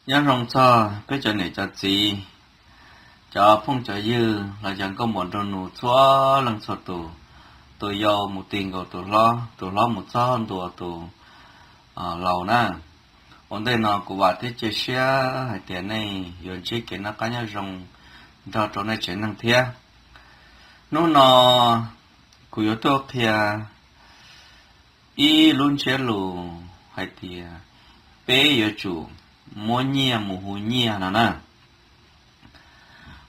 Nyob zoo txog peb cov niam cov txiv, cov phooj cov ywg los yog nkauj muam nraug nus txhua leej txhua tus, tus yau mus ti nkaus tus hlob, tus hlob mus txog ntua tus laus na. Ua ntej no kuv vam thiab cia siab hais tias nej yuav ntsib kev noj qab nyob zoo nrog rau nej tsev neeg thiab. Hnub no kuv yuav tuaj qhia ib lub ntsiab lus hais tias peb yuav tsum muab nyiaj mus hu nyiaj no na.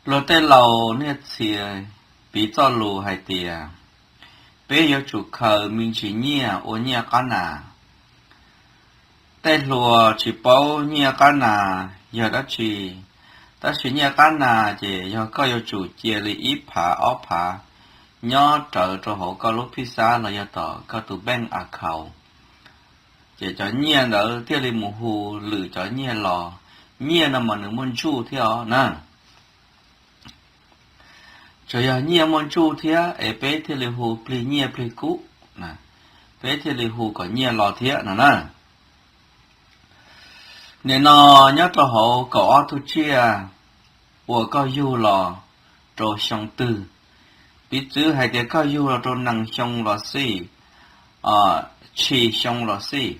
Luag tej laus niaj txhia piv txoj lus hais tias peb yuav tsum khaws me ntsis nyiaj ua nyiaj qab nas. Tej hluas tsis paub nyiaj qab nas yog dab tsi, tab sis nyiaj qab nas ces yog koj yuav tsum cia li ib phav ob phav nyob rawv rau hauv koj lub phij xab los yog tom koj tus bank account, ces cov nyiaj ntawd thiaj li mus hu lwm cov nyiaj los. Nyiaj no mas nws muaj ntsuj thiab os na. Tsuas yog nyiaj muaj ntsuj thiab es peb thiaj li hu plig nyiaj plig kub, peb thiaj li hu kom nyiaj los thiab no na. Nim no nyob rau hauv kaum ob tug tsiaj uas koj yug los rau xyoo twg, piv txwv hais tias koj yug los rau nees xyoo los xij, tshis xyoo los xij,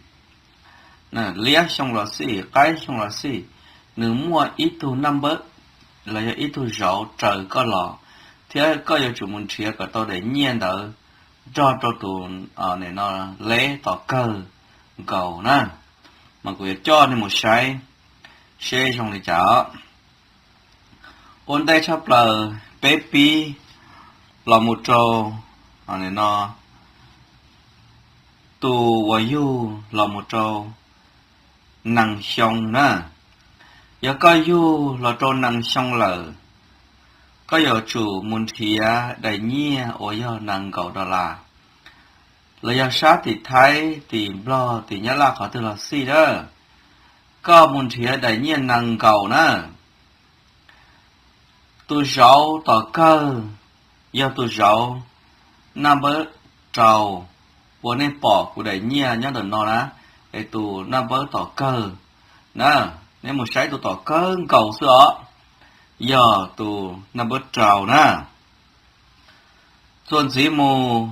liab xyoo los xij, qaib xyoo los xij, nws muaj ib tug naj npawb los yog ib tug zauv raws koj los, thiab koj yuav tsum mus nrhiav kom tau daim nyiaj ntawd nrog rau tus leb tom kawg nkaus na. Mas kuv yuav coj nej mus saib seb zoo li cas. Ua ntej tshaj plaws peb pib los mus rau no tus uas yug los mus rau nees xyoo na. Yog koj yug los rau nees xyoo lawm, koj yuav tsum mus nrhiav daim nyiaj uas yog nees nkaum dollar, los yog sab tim Thaib, tim Nplog, tim Nyab Laj qhov twg los xij na, koj mus nrhiav daim nyiaj nees nkaum na. Tus zauv tom kawg yog tus zauv naj npawb rau, uas nej pom kuv daim nyiaj nyob ntawm no na, es tus naj npawb tom kawg na, nej mus saib tus tom kawg nkaus xwb os, yog tus naj npawb rau na. Txuas ntxiv mus,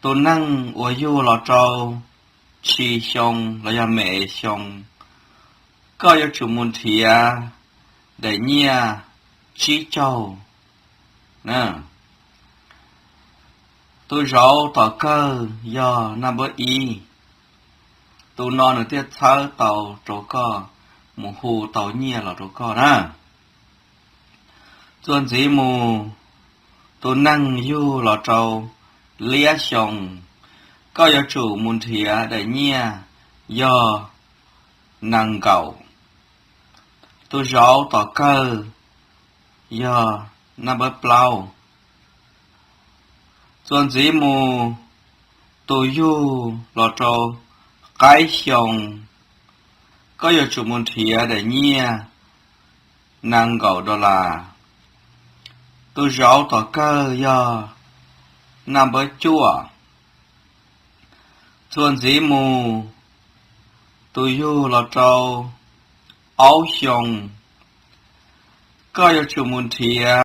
tus neeg uas yug los rau tshis xyoo los yog me xyoo, koj yuav tsum mus nrhiav daim nyiaj tsib caug na. Tus zauv tom kawg yog naj npawb ib. Tus no nws thiaj txhawb tau rau koj mus hu tau nyiaj los rau koj na. Txuas ntxiv mus, tus neeg yug los rau liab xyoo, koj yuav tsum mus nrhiav daim nyiaj yog nees nkaum. Tus zauv tom kawg yog naj npawb plaub. Txuas ntxiv mus, tus yug los rau qaib xyoo, koj yuav tsum mus nrhiav daim nyiaj nees nkaum dollar. Tus zauv tom kawg yog naj npawb cuaj. Txuas ntxiv mus, tus yug los rau aub xyoo, koj yuav tsum mus nrhiav